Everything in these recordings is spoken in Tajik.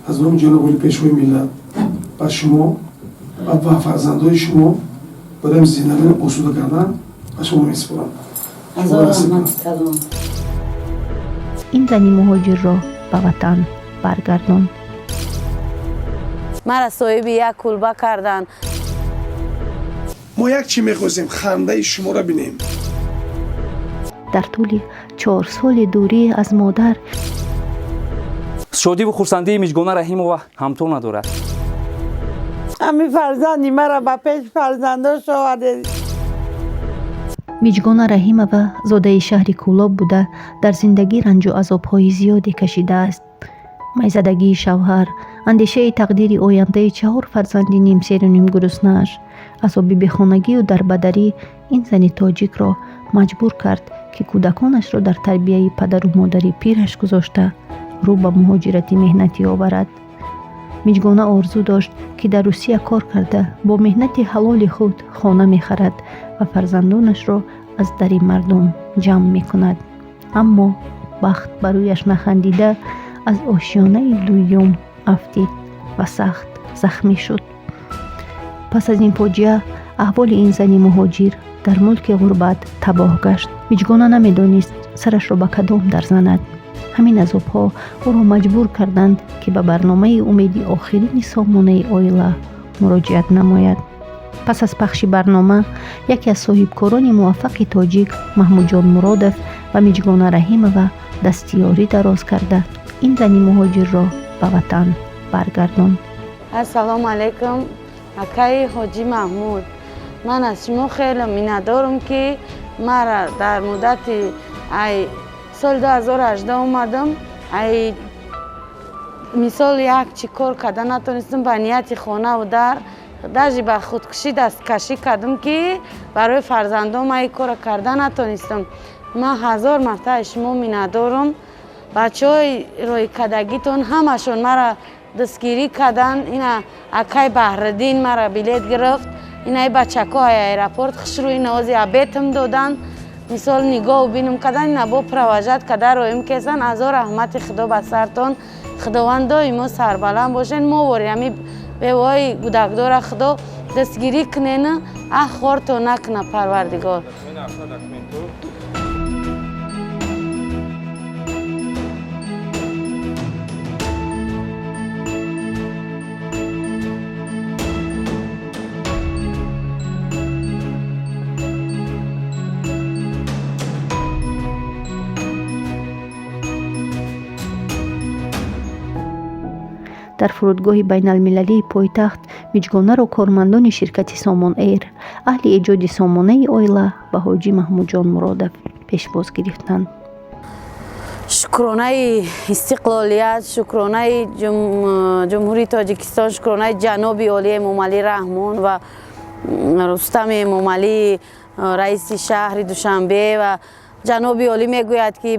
Аз номи ҷаноби оли, Пешвои миллат, ба шумо ва фарзандои шумо барои зиндагиро осуда кардан ба шумо месупорам. Ин зани муҳоҷирро ба ватан баргардонд. Мара соҳиби як кулба карданд. Мо як чӣ мехостем: хандаи шуморо бинем. Дар тӯли 4 соли дурӣ аз модар Шодиву хурсандии Миҷгона Раҳимова ҳамто надорад. Ҳамин фарзанди мара ба пеш фарзандош овардед. Миҷгона Раҳимова зодаи шаҳри Кӯлоб буда, дар зиндагӣ ранҷу азобҳои зиёде кашидааст. Майзадагии шавҳар, андешаи тақдири ояндаи чаҳор фарзанди нимсеру нимгуруснааш, азоби бехонагию дарбадарӣ ин зани тоҷикро маҷбур кард, ки кӯдаконашро дар тарбияи падару модари пираш гузошта, рӯ ба муҳоҷирати меҳнатӣ оварад. Миҷгона орзу дошт, ки дар Русия кор карда, бо меҳнати ҳалоли худ хона мехарад ва фарзандонашро аз дари мардум ҷамъ мекунад. Аммо бахт ба рӯяш нахандида, аз ошёнаи дуюм афтид ва сахт захмӣ шуд. Пас аз ин фоҷиа аҳволи ин зани муҳоҷир дар мулки ғурбат табоҳ гашт. Миҷгона намедонист, сарашро ба кадом дар занад. Ҳамин азобҳо ӯро маҷбур карданд, ки ба барномаи умеди охирини сомонаи оила муроҷиат намояд. Пас аз пахши барнома яке аз соҳибкорони муваффақи тоҷик, Маҳмудҷон Муродов, ба Миҷгона Раҳимова дастиёрӣ дароз карда, ин зани муҳоҷирро ба ватан баргардонд. Ассалому алайкум, акаи ҳоҷӣ Маҳмуд. Ман аз шумо хеле миннатдорам, ки мара дар муддати ай соли 2018 омадам, ай мисол як чӣ кор карда натонистам, ба нияти хонаву дар, даже ба худкушӣ дасткашӣ кардам, ки барои фарзандом ай кора карда натонистам. Ман ҳазор мартаба аз шумо миннатдорам. Бачаҳои роҳикардагитон ҳамашон мара дастгирӣ карданд. Ина акай Баҳриддин мара билет гирифт, инаи бачако ай аэропорт хушрӯ ина ози обед ам доданд, мисол нигоҳу бинум кардан, ина бо провожать карда роим кесан. Ҳазор раҳмати Худо ба сартон. Худованд доимо сарбаланд бошен. Мо вори ҳами бевоҳои гудакдора Худо дастгирӣ кунен, аҳ хортон накуна Парвардигор. Дар фурудгоҳи байналмилалии пойтахт Миҷгонаро кормандони ширкати Сомон Эйр, аҳли эҷоди сомонаи оила ва ҳоҷӣ Маҳмудҷон Муродов пешвоз гирифтанд. Шукронаи истиқлолият, шукронаи Ҷумҳурии Тоҷикистон, шукронаи ҷаноби олии Эмомалӣ Раҳмон ва Рустами Эмомалӣ, раиси шаҳри Душанбе. Ва ҷаноби олӣ мегӯяд, ки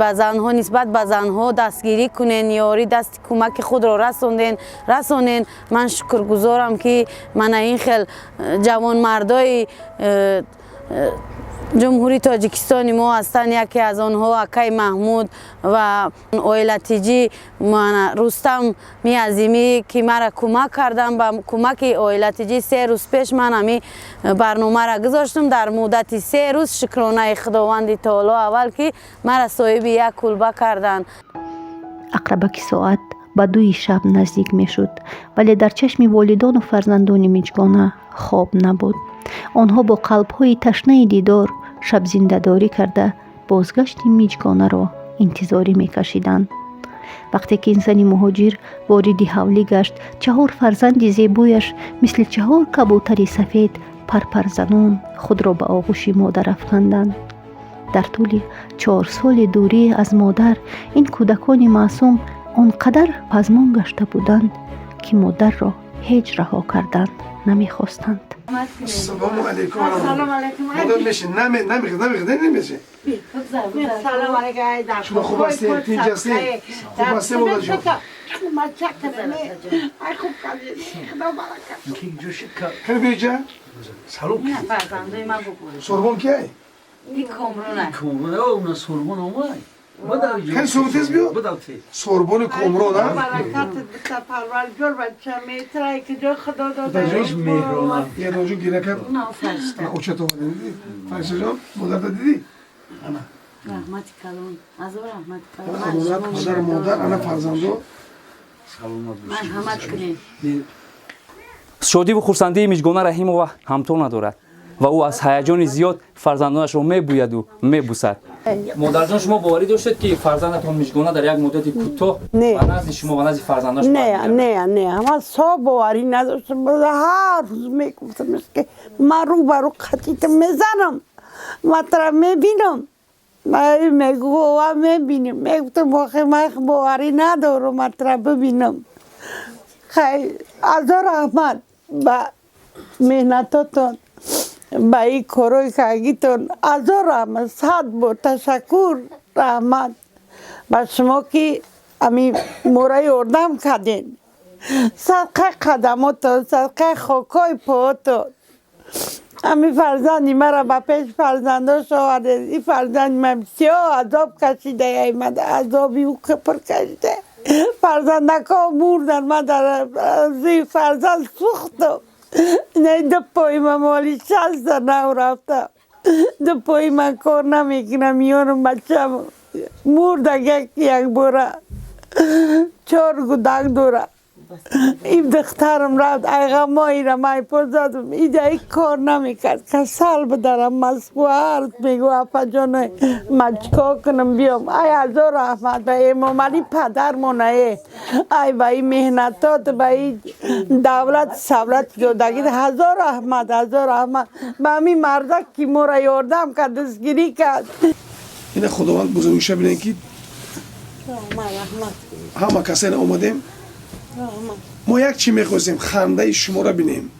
ба занҳо, нисбат ба занҳо дастгирӣ кунен, ёрӣ, дасти кӯмаки худро расонен. Ман шукргузорам, ки мана ин хел ҷавонмардои Ҷумҳурии Тоҷикистони мо ҳастанд. Яке аз онҳо акаи Маҳмуд ва оилатиҷӣ Рустам Миазимӣ, ки мара кӯмак кардам. Ба кӯмаки оилатиҷӣ 3 рӯз пеш ман ҳами барномаро гузоштам. Дар муддати 3 рӯз, шукронаи Худованди таоло аввал, ки мара соҳиби як кулба карданд. Ақрабаки соат ба 2-и шаб наздик мешуд, вале дар чашми волидону фарзандони Миҷгона хоб набуд. Онҳо бо қалбҳои ташнаи дидор шабзиндадорӣ карда, бозгашти Миҷгонаро интизорӣ мекашиданд. Вақте ки ин зани муҳоҷир вориди ҳавлӣ гашт, чаҳор фарзанди зебояш мисли чаҳор кабӯтари сафед парпарзанон худро ба оғӯши модар афканданд. Дар тӯли 4 соли дурӣ аз модар ин кӯдакони маъсум он қадар пазмон гашта буданд, ки модарро ҳеҷ раҳо кардан намехостанд. Ассалому алайкум. Ассалому алайкум. Модар, мешин. Намехез, намехез, намешин. Салом алайкум. Шумо хуб ҳастед? Тинҷ ҳастед? Хуб ҳастед, модарҷон? Ай, хуб кардед, Худо баракат. Хеле биёҷа. Салом. Фарзандои ма бугӯ. Сурбон кияй? Ин Комрона. Комрона, сурбон омад. Хеле субҳ тез биё. Сорбони Комрон, а? Баракатат бита, Парвардигор, бача метрай куҷо Худо дода. Меҳроҷон гиря кард. Очата овардем, дидӣ? Фариштаҷон, модарта дидӣ? Ана. Раҳмати калон, ҳазор раҳмати калон. Амонат, падару модар, ана фарзандо. Марҳамат кунед. Шодиву хурсандии Миҷгона Раҳимова ҳамто надорад ва ӯ аз ҳаяҷони зиёд фарзандонашро мебӯяду мебусад. Модарҷон, шумо боварӣ доштед, ки фарзандатон Миҷгона дар як муддати кӯтоҳ ба назди шумо ва назди фарзандонаш? Не, не, не, ман соф боварӣ надоштам. Ҳар рӯз мегуфтам, ки ман рӯ ба рӯ қатита мезанам, ман тара мебинам. Мегӯ, мебинем. Мегуфтам, охе, ман боварӣ надорам, ман тара бибинам. Хай, ҳазор раҳмат ба меҳнатотон, ба ин корҳои кагитон. Ҳазор раҳмат, сад бор ташаккур, раҳмат ба шумо, ки ами мора ёрдам кардем. Садқаи қадамотон, садқаи хокҳои поотон. Ами фарзанди мара ба пеш фарзандош овардед. Ин фарзанди ман бисёр азоб кашида, азоби ӯ пур кашида. Фарзандако мурдан, ман дар фарзанд сӯхтам. Не, ду пои ман моли 60 нав рафта, ду пои ман кор намекунам, миёнам бачам мурда як якбора. Чор гудак дора. Ин духтарам рафт, айғамоира майпо задам, иҷа кор намекард, касал бударам Москва. Ҳар мегӯ: «Апаҷоно, ман чикор кунам?» Биём. Ай, ҳазор раҳмат ба Эмомалӣ падармонае, ай ба ин меҳнатот, ба ин давлат савлат ҷодагӣ. Ҳазор раҳмат, ҳазор раҳмат ба ҳамин мардак, ки моро ёрдам кард, дастгирӣ кард. Ина Худованд бузургиша бинед, ки ҳама касайна омадем. Мо як чӣ мехостем: хандаи шуморо бинем.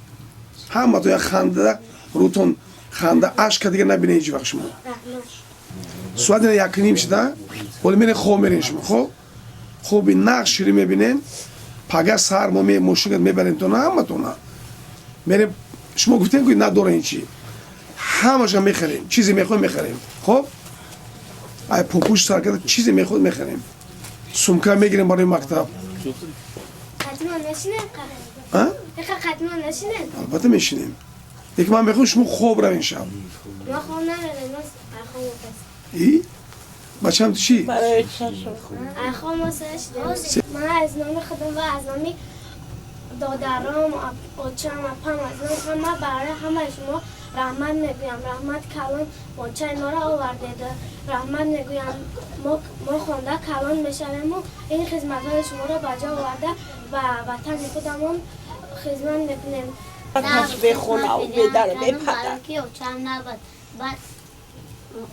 Ҳамато як ханда, рӯтон ханда, ашка дига набинем ҳеҷ вақт. Шумо соат ина 1:30 шуда, ҳоли мерен, хоб мерен. Шумо хоб, хоби нағз, ширин мебинем. Пага саҳар мо мошинат мебарем тона, ҳаматона мерем. Шумо гуфтем, ки надорем чӣ, ҳамаша мехарем, чизе мехоҳем, мехарем. Хоб, ай попуш сар карда, чизе мехоҳед, мехарем. Сумка мегирем барои мактаб. Қатмон нашинем? А? Иқа қатмон нашинем? Албатта мешинем, лекин ман мехоҳам шумо хоб равен шаб. Ма хоб намерем, ма айхом пас. И бачам, ту чӣ? Айхом мо шидем. Ман аз номи худам ва аз номи додарам, очам, апам, аз номи ҳама барои ҳамаи шумо раҳмат мегӯям. Раҳмат калон, бочаи моро овардед. Раҳмат мегӯям. Мо хонда калон мешавему ин хизматҳои шуморо ба ҷо оварда, ба ватани худамон хизмат мекунем. Бехонаву бедару бепадар. Ки очам набуд, баъд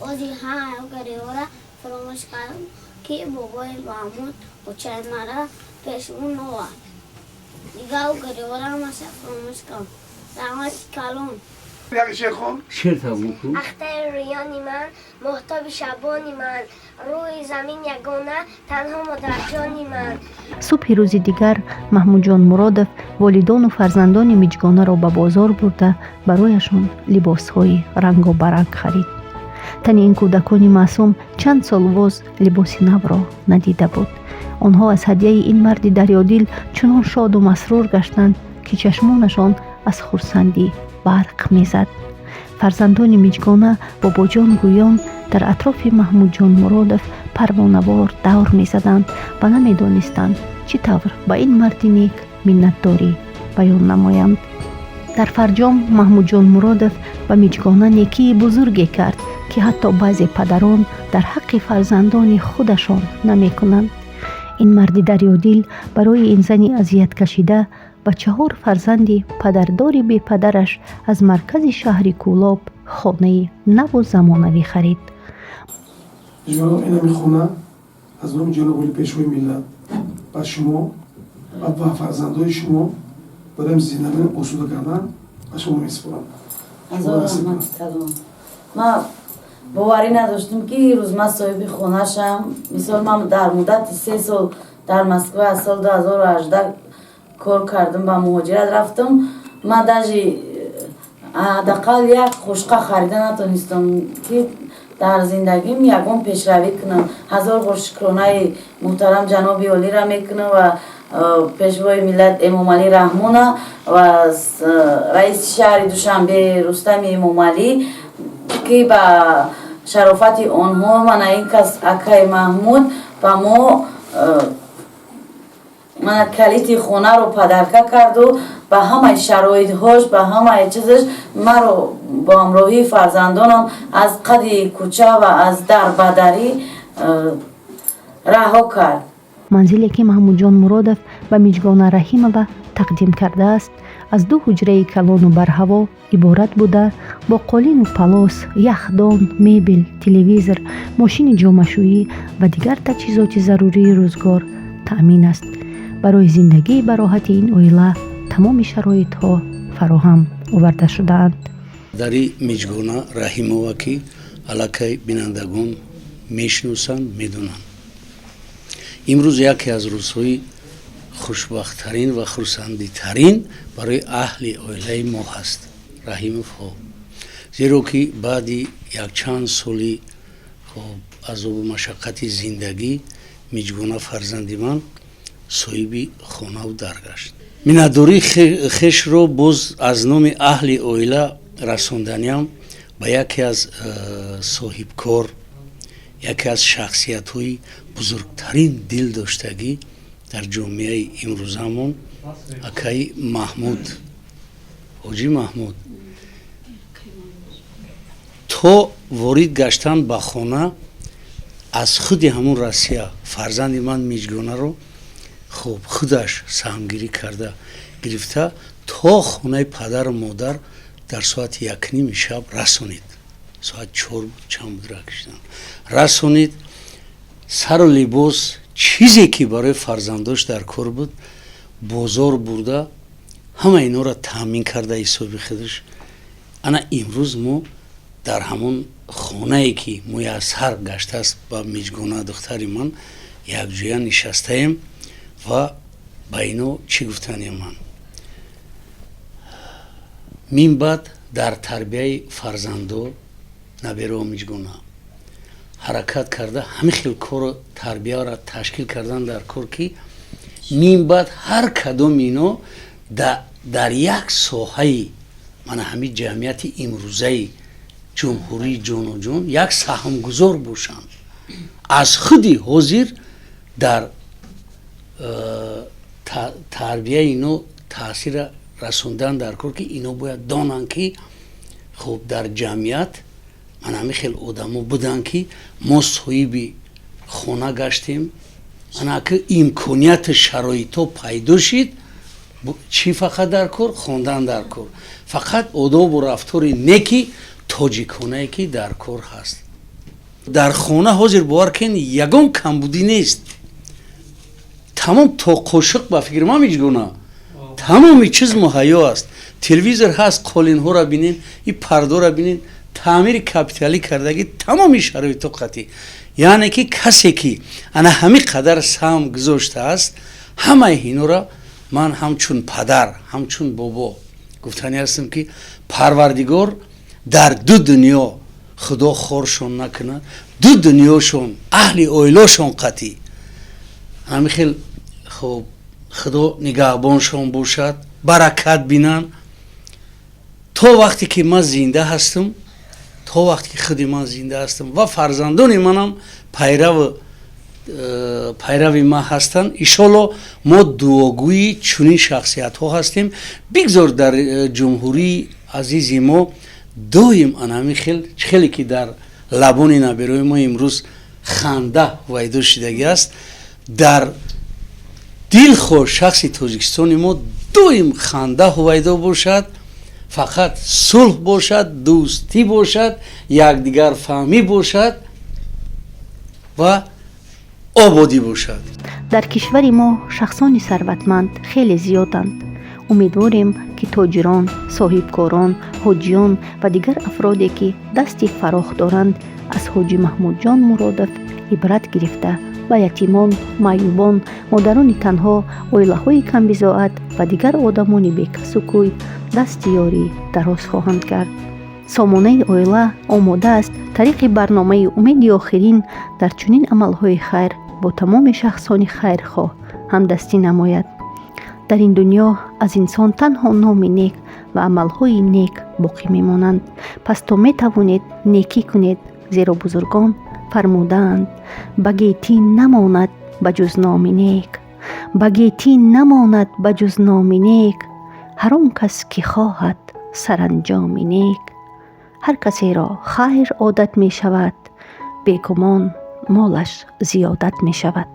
ози ҳама гариҳоро фаромӯш кардам, ки бобои Маҳмуд очаи мара пешмон овард. Дигар гариҳоро ҳамаша фаромӯш кардам. Раҳмати калон. Як шеър хон. Шеър табу кун. Ахтари рӯёни ман, моҳтоби шабони ман, рӯи замин ягона танҳо модарҷони ман. Субҳи рӯзи дигар Маҳмудҷон Муродов волидону фарзандони Миҷгонаро ба бозор бурда, барояшон либосҳои рангобаранг харид. Тани ин кӯдакони маъсум чанд сол боз либоси навро надида буд. Онҳо аз ҳадияи ин марди дарёдил чунон шоду масрур гаштанд, ки чашмонашон аз хурсандӣ барқ мезад. Фарзандони Миҷгона бобоҷон гӯён дар атрофи Маҳмудҷон Муродов парвонавор давр мезаданд ва намедонистанд, чӣ тавр ба ин марди нек миннатдорӣ баён намоянд. Дар фарҷом Маҳмудҷон Муродов ба Миҷгона некии бузурге кард, ки ҳатто баъзе падарон дар ҳаққи фарзандони худашон намекунанд. Ин марди дарёдил барои ин зани азияткашида ва чаҳор фарзанди падардори бепадараш аз маркази шаҳри Кӯлоб хонаи наву замонавӣ харид. Ҷоноб, инами хона аз номи ҷаноби оли, Пешвои миллат, ба шумо ва фарзандои шумо барои зиндагӣ осуда кардан ба шумо месупорам. Ҳазор раҳмати калон. Ман боварӣ надоштам, ки рӯз ман соҳиби хона шам. Мисол, ман дар муддати 3 сол дар Москва, аз соли 2018 кор кардам, ба муҳоҷират рафтам, ман даже ҳадақал як қошуқа харида натонистам, ки Дар зиндагим ягон пешравӣ кунам. Ҳазор бор шукронаи муҳтарам ҷаноби олиро мекунам ва пешвои миллат Эмомалӣ Раҳмона ва раиси шаҳри Душанбе Рустами Эмомалӣ, ки ба шарофати онҳо мана ин кас, акаи Маҳмуд, ба мо мана калити хонаро подарка карду ба ҳамаи шароитҳош, ба ҳамаи чизаш маро бо ҳамроҳии фарзандонам аз қади кӯча ва аз дарбадарӣ раҳо кард. Манзиле, ки Маҳмудҷон Муродов ба Миҷгона Раҳимова тақдим кардааст, аз ду ҳуҷраи калону барҳаво иборат буда, бо қолину палос, яхдон, мебел, телевизор, мошини ҷомашӯӣ ва дигар таҷҳизоти зарурии рӯзгор таъмин аст. Барои зиндагии бароҳати ин оила тамоми шароитҳо фароҳам оварда шудаанд. Дари Миҷгона Раҳимова, ки аллакай бинандагон мешиносанд, медонанд, имрӯз яке аз рӯзҳои хушбахттарин ва хурсандитарин барои аҳли оилаи мо ҳаст, Раҳимовҳо, зеро ки баъди якчанд соли хоб азобу машаққати зиндагӣ Миҷгона фарзанди ман соҳиби хонаву дар гашт. Миннатдории хешро боз аз номи аҳли оила расонданиам ба яке аз соҳибкор, яке аз шахсиятҳои бузургтарин дилдоштагӣ дар ҷомеаи имрӯзамон, акаи Маҳмуд, ҳоҷӣ Маҳмуд, то ворид гаштан ба хона аз худи ҳамун Россия фарзанди ман Миҷгонаро хуб худаш саҳмгирӣ карда гирифта то хонаи падару модар дар соати 1:30 шаб расонид. Соат 4 буд, чанд буд, ракишидан расонид. Сару либос, чизе ки барои фарзандош дар кор буд, бозор бурда, ҳама инҳоро таъмин карда ҳисоби худаш. Ана имрӯз мо дар ҳамон хонае, ки муяссар гаштааст ба Миҷгона духтари ман, якҷоя нишастаем ва ба ино чӣ гуфтанем? Ман минбаъд дар тарбияи фарзандо, наберао Миҷгона ҳаракат карда, ҳамин хел корро, тарбияро ташкил кардан дар кор, ки минбаъд ҳар кадоми ино дар як соҳаи мана ҳамин ҷамъияти имрӯзаи ҷумҳурии ҷоноҷон як саҳмгузор бошанд. Аз худи ҳозир дар тарбияи ино таъсира расондан дар кор, ки ино бояд донанд, ки хуб дар ҷамъият ман ҳамин хел одамо буданд, ки мо соҳиби хона гаштем. Ана ки имконияти шароитҳо пайдо шид, чӣ фақат дар кор? Хондан дар кор, фақат одобу рафтори неки тоҷиконае, ки дар кор ҳаст. Дар хона ҳозир, бовар кун, ягон камбудӣ нест. Тамом, то қошиқ, ба фикри ман, Миҷгона, тамоми чиз муҳайё аст. Телевизор ҳаст, қолинҳоро бинен, и пардоро бинен, таъмири капиталӣ кардагӣ, тамоми шароитҳо қатъӣ. Яъне ки касе ки ана ҳамин қадар саҳм гузоштааст, ҳамаи инора ман ҳамчун падар, ҳамчун бобо гуфтанӣ ҳастам, ки Парвардигор дар ду дунё Худо хоршон накунад, ду дунёшон, аҳли оилошон қатъӣ ҳамин хел хуб Худо нигаҳбоншон бошад, баракат бинанд. То вақте ки ман зинда ҳастам, то вақте ки худи ман зинда ҳастам ва фарзандони манам пайрави ман ҳастанд, иншолло мо дуогӯи чунин шахсиятҳо ҳастем. Бигзор дар ҷумҳурии азизи мо доим ана ҳамин хел, хеле ки дар лабони наберои мо имрӯз ханда вайдо шидагӣ аст, дар дилхоҳ шахси Тоҷикистони мо доим ханда ҳувайдо бошад. Фақат сулҳ бошад, дӯстӣ бошад, якдигарфаҳмӣ бошад ва ободӣ бошад. Дар кишвари мо шахсони сарватманд хеле зиёданд. Умедворем, ки тоҷирон, соҳибкорон, ҳоҷиён ва дигар афроде, ки дасти фарох доранд, аз ҳоҷӣ Маҳмудҷон Муродов ибрат гирифта, ба ятимон, маъюбон, модарони танҳо, оилаҳои камбизоат ва дигар одамони бекасу кӯй дасти ёрӣ дароз хоҳанд кард. Сомонаи оила омода аст тариқи барномаи «Умеди охирин» дар чунин амалҳои хайр бо тамоми шахсони хайрхоҳ ҳамдастӣ намояд. Дар ин дунё аз инсон танҳо номи нек ва амалҳои нек боқӣ мемонанд. Пас то метавонед, некӣ кунед, зеро бузургон фармудаанд: «Ба гетӣ намонад ба ҷуз номи нек, ба гетӣ намонад ба ҷуз номи нек ҳар он кас, ки хоҳад саранҷоми нек». Ҳар касеро хайр одат мешавад, бегумон молаш зиёдат мешавад.